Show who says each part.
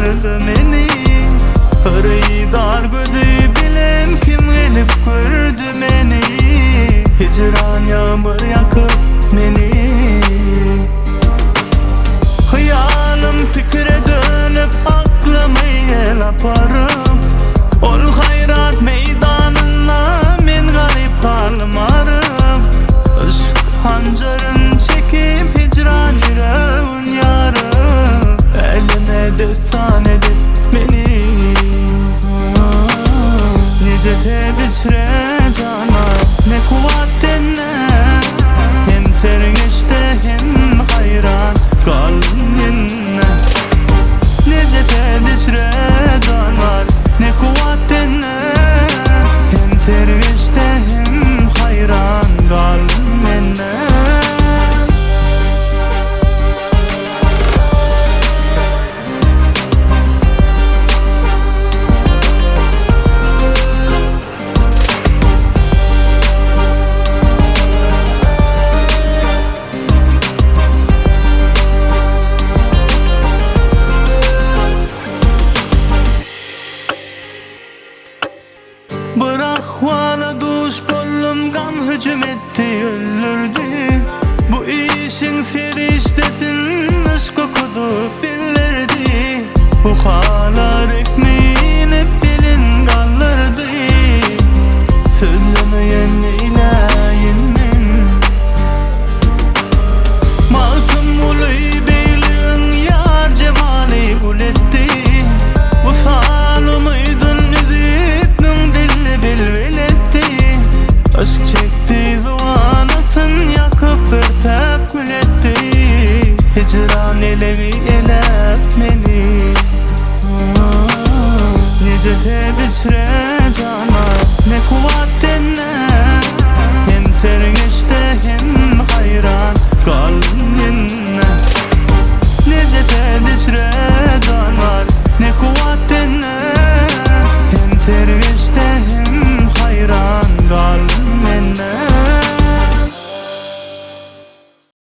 Speaker 1: öldürdi meni Hyrydar gözi bilen kim gelip gördi meni Hijran ýagmyr ýakyp meni Hyýalym pikire dönüp aklymy el aparyp Ol haýrat meýdanynda men garyp galdym aryp Yşk hanjaryn çekip hijran ýüregin ýaryp Äleme dessan edip meni Ne jeset içre jana ne kuwwat tende Hem sergeşte hem haýran galdym mende Ne jeset içre jan bar ne kuwwat tende Hem sergeşte hem haýran galdym mende. Bir ahwala duş boldum gam hüjüm etdi öldürdi Bu işiň serişdesin yşk okudyp bildirdi Bu.